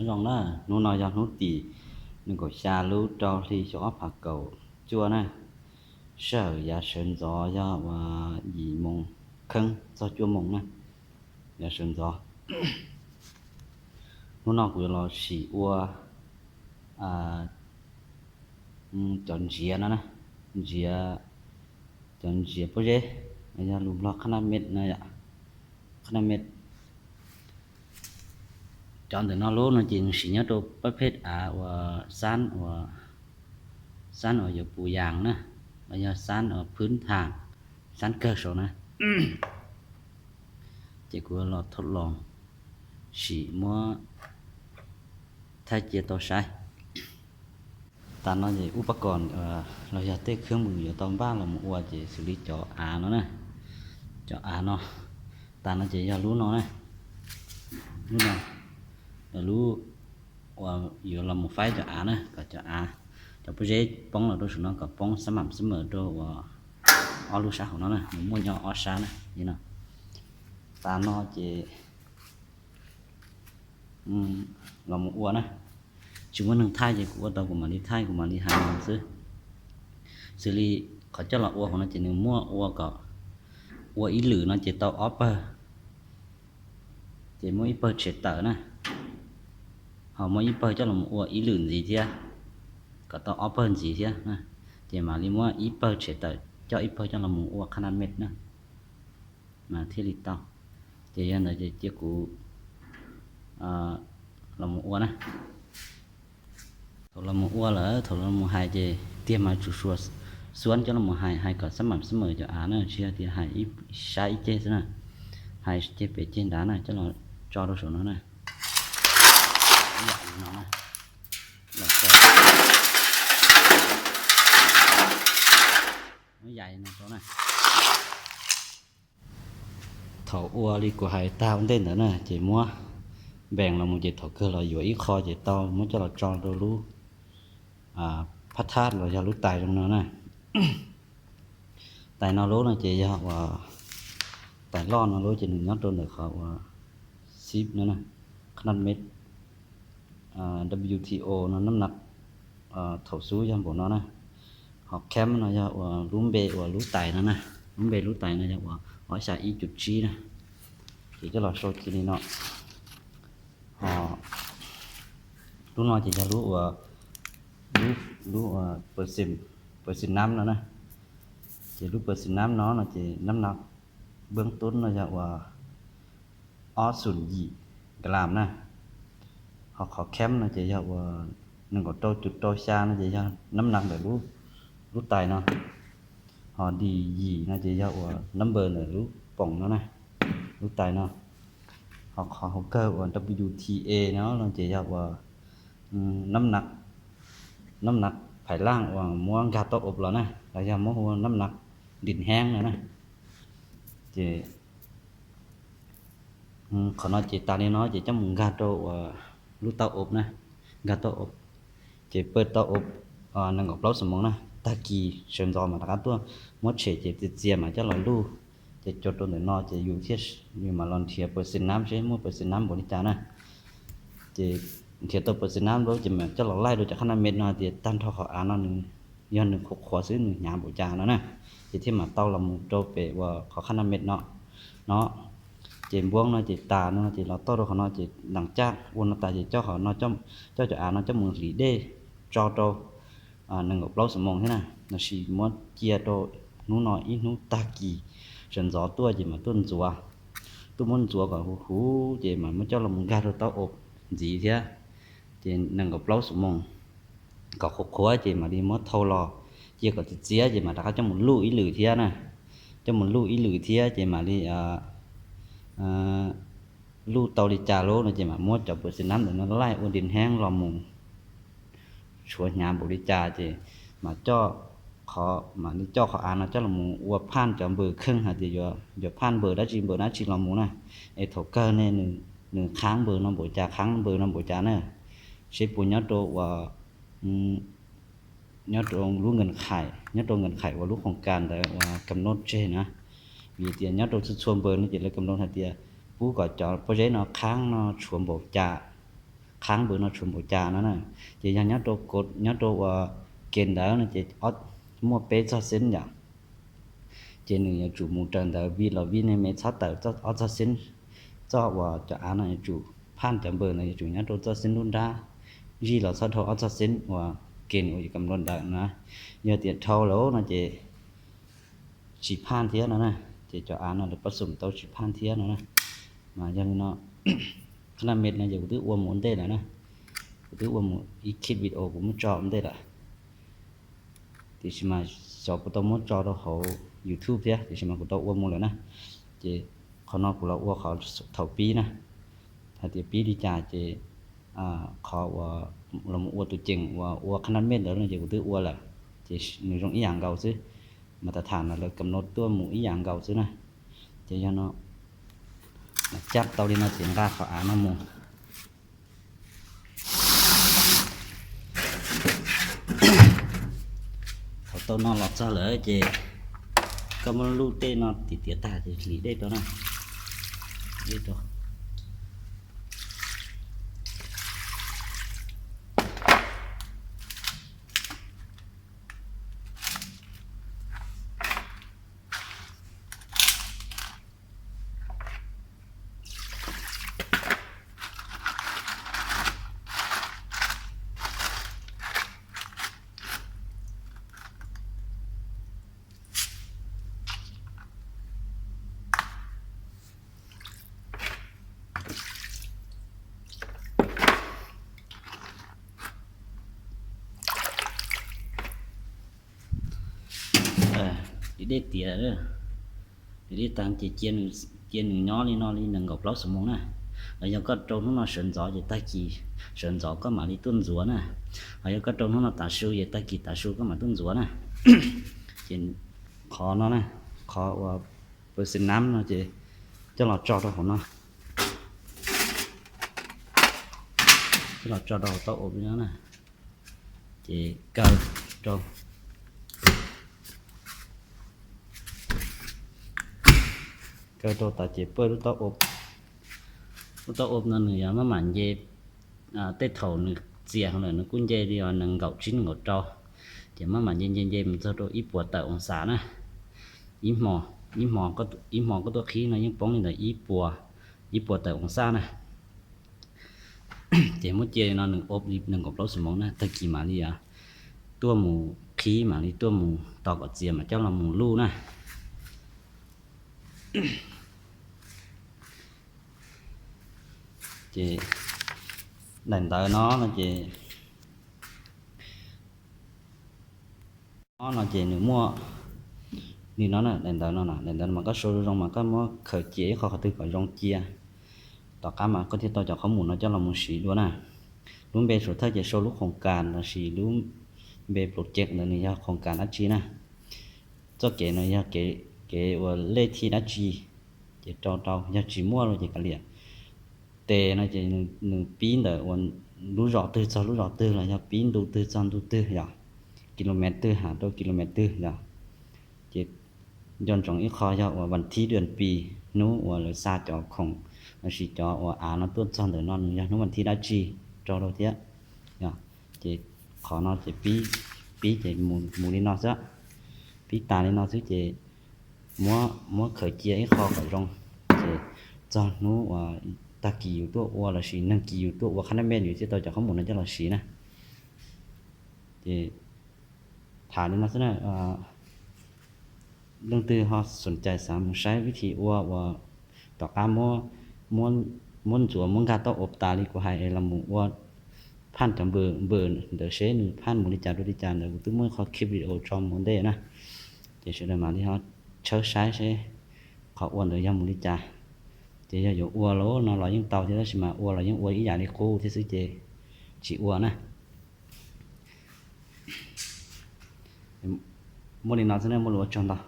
Nyob zoo na, hnub no yog hnub tim nees nkaum xya lub rau hli xyoo ob phav kaum cuaj na. Sij hawm yav sawv ntxov yog uas yim moos kheej txog cuaj moos na, yav sawv ntxov. Hnub no kuv yuav los sim ua cov ntsiav no na, ntsiav, cov ntsiav pob zeb, yog lus Nplog qhab nab mej no yom, qhab nab mej. Cov ntawm no lub no ces nws siv nyob rau pab phej av uas xab uas, xab uas yuav pus yaas na, los yog xab uas phwb thaam, xab kawg saud na. Ces kuv los thauj los sim muab thaij cia tau saib. Tas no ces ub pab kom los yog tej khab mws yuav tau npaj los mus ua ces xws li cov av no na, cov av no. Tas no ces yog lub no na, lub no, lub uas yuav los mus faib cov av na, kom cov av, cov pob zeb poob los rau saum no kom poob xab mam xab mawm rau uas ob lub sab hauv no na, mus muaj nyob ob sab na li no. Tas no ces los mus ua na. Tsis muaj neeg thaij ces kuv ua tau kuv mam li thaij kuv mam li hais no xwb. Xws li qhov coj los ua hauv no ces nws muaj ua kom ua ib lwm no ces tau ob pawg, ces muaj ib pawg tshem tawm na, ho muaj ib pawg coj los ua ib lwm ntxiv thiab, kom tau ob pawg ntxiv thiab na. Ces mam li muab ib pawg tshem tawm coj ib pawg coj los ua qhab nab mej na, mas thiaj li tau. Ces yog ntawd ces cia kuv los mus ua na. Thaum los mus ua lawm thaum los mus hais ces tiag mas tsum suav xuab coj los mus hais, hais kom xab mam xab mawm cov av na, tsis yog tias hais ib sab ib ceg xwb na, hais ceg pem ceg nrad na coj los tso rau saum no na. Muab yais no rau na. Thaum ua li kuv hais tag ua ntej ntawd na ces muab npees los mus ces thaum kawg los yuav ib qho ces tau muab coj los tso rau lub phab thab los yog lub tais zoo no na. Tais no lub no ces yog uas tais loj no lub ces nws nyob rau ntawm qhov uas xib no na, qhab nab mej W T O no nab nab thaum xub yog npaum no na. Ho kham no yog uas lub npe uas lub tais no na, lub npe lub tais no yog uas ob xya ib cum tsib na. Ces coj los sau cia li no. Ho lub no ces yog lub uas, lub, lub uas percent nab no na. Ces lub percent nab no no ces nab nab npab tub no yog uas ob xum yim gram na. Ho qhov kham no ces yog uas nees nkaum rau cum rau xya no ces yog nab nab ntawm lub tais no. Ho D yim no ces yog uas number ntawm lub poom no na, lub tais no. Ho qhov hauv kawg uas W T A no no ces yog uas nab nab phais laj uas muab nkag tau ob los na, los yog muab hu nab nab ntim heeb no na. Ces qhov no ces tas li no ces coj mus nkag rau uas lub tau ob na, nkag tau ob, ces pawg tau ob nees nkaum plaub xuab moos na, tag kis sawv ntxov mas rov qab tuaj muab tshem ces txias txias mas coj los luj. Ces cov rau ntawm no ces yus thiaj, yus mam los nrhiav percent nab seb muaj percent nab npaum li cas na. Ces nrhiav tau percent nab lawm ces mam coj los laij rau cov qhab nab mej no tias tag nrho qhov av no nws yog nws qhuav qhuav xwb nws hnyav npaum cas no na. Ces thiaj mam tau los mus rau pem uas qhov qhab nab mej no, no. Ces npuab no ces tas no ces los toj rau qhov no ces ntam caj ua no tas ces coj qhov no, coj cov av no coj mus hliv dej tso rau nees nkaum plaub xuab moos thiab na, los sis muab cia rau hnub no ib hnub tag kis sawv ntxov tuaj ces mam tuaj ntxuav. Tuaj muab ntxuav kom huv huv ces mam muab coj los mus nkag rau tau ob ntxiv thiab. Ces nees nkaum plaub xuab moos kom qhuav qhuav ces mam li muab thau los, cia kom txias txias ces mam rov qab coj mus luj ib lwm thiab na. Coj mus luj ib lwm thiab ces mam li luj tau li cas lawm no ces mam muab cov percent nab ntawm no laij ua ntim heeb los mus tshuav hnyav npaum li cas ces mam coj qhov, mam li coj qhov av no coj los ua phaj cov npaws kheej hais tias yuav phaj npaws dab tsi npaws dab tsi los mus na. Es thaum kawg ne nws qhab npaws no npaum cas, qhab npaws no npaum cas na, seb puas nyob rau uas nyob rau lub nkees khais, nyob rau nkees khais uas lub khoos kas ntawd uas kam noj tseg na. Vim tias nyob rau txhua txhua npaws no ces lawv kam noj hais tias pub kom cov pob zeb no qhab no tshuav npaum cas, qhab npawm no tshuav npaum cas no na. Ces yog nyob rau, nyob rau uas ke ntawd no ces muaj peb txoj xeeb yom. Ces nws yuav tsum mus raws ntawd vij los vij ne me txhob tawm ob txoj xeeb. Txoj uas cov av no yuav tsum phaj cov npawm ntawd yuav tsum nyob rau txoj xeeb nruab nrab, zij los txhob dhau ob txoj xeeb uas ke uas yus kam nplo ntawd na. Yog tias dhau lawm no ces tsis phaj thiab no na. Ces cov av no lawv pab xum tau tsis phaj thiab no na. Mas yog li no, qhab naj me no ces kuv twb ua mus ua ntej lawm na. Kuv twb ua mus ib khib video kuv muab tso ua ntej lawm. Tiam sis mas xyov kuv tau muab tso rau hauv YouTube thiab, tiam sis mas kuv tau ua mus lawm na. Ces qhov no kuv los ua qhov thaum pib na, hais tias pib li cas ces qhov uas los mus ua tus ceem uas ua qhab naj me ntawd no ces kuv twb ua lawm. Ces nws zoo ib yam nkaus xwb, mas tas tham no lawv kam no tuaj mus ib yam nkaus xwb na. Ces yog no, cab tau li no ces nqa qhov av no mus. Thaum tau no los txog lawm ces koj muab lub dej no tiav tiav tag ces hliv dej rau na. Dej rau. Li dej tiav, li dej tag ces cia nws nyob li no li nees nkaum plaub xuab moos na. Los yog koj rau hnub no sawv ntxov ces tag kis sawv ntxov koj mam li tuaj ntxuav na. Los yog koj rau hnub no tav su ces tag kis tav su koj mam tuaj ntxuav na. Ces qhov no na, qhov uas pawv xi nam no ces coj los tso rau hauv no, coj los tso rau hauv tau ob li no na. Ces kaw rau, kaw rau tas ces pawj lub taub, lub taub ob no nws yog maj mam nce. Tej thaum nws txias lawm nws kuj nce li os nees nkaum tsib nees nkaum rau, ces maj mam nce nce nce mus txog rau ib puas tawm oo xas na. Ib hmo, ib hmo koj tuaj qhib no yeej poob li ntawm ib puas, ib puas tawm oo xas na. Ces muab cia li no nws ob li nees nkaum plaub xuab moos na, tag kis mam li tuaj mus qhib, mam li tuaj mus tos kom txias mam coj los mus luj na. Ces daim ntawv no no ces, no no ces nws muaj li no na, daim ntawv no, daim ntawv no mas koj sau zoo zoo mas koj muab khaws cia ib qho qhov twg kom zoo cia, tom qab mas koj thiaj tau cov qhob mus no coj los mus siv dua na. Lub npe suav thawj ces sau lub khoos kas lossis lub npe project ntawd nws yog khoos kas dab tsi na. Txoj kev no yog kev uas lej thij dab tsi, ces rau rau, yog tsis muaj los ces kav liam. Tes no ces nws pib ntawm uas lub zos twg txog lub zos twg los yog pib ntu twg txog ntu twg yom, kilomev twg has rau kilomev twg yom. Ces nco ntsoov ib qho yog uas vas thib dua pis, hnub uas lawv xa cov khoom lossis cov uas av no tuaj txog ntawm no nws yog hnub vas thib dab tsi rau rau thiab. Ces qhov no ces pib, pib ces mus li no xwb, pib tas li no xwb ces muab khaws cia ib qho kom zoo, ces txog hnub uas tag kis yus tuaj ua lossis nag kis yus tuaj ua qhab naj me yus thiaj tau cov qhob mus no coj los siv na. Ces tham li no xwb na. Leej twg ho xom cais xav mus saib vib thib ua uas tom qab muab ntxuav muab nkag tau ob tas li kuv hais es los mus ua phaj cov npawm ntawd seb nws phaj mus li cas rau li cas ntawd kuv twb muaj ib qho clip video tso mus ua ntej na. Ces sawv daws mam li ho tshawb saib seb qhov ua ntawd yog mus li cas. Ces yog yuav ua los no los yeej tau thiab, tab sis mas ua los yeej ua ib yam li qub thiab xwb ces tsis ua na. Muaj li no xwb na, muaj lus ua tsaug ntau.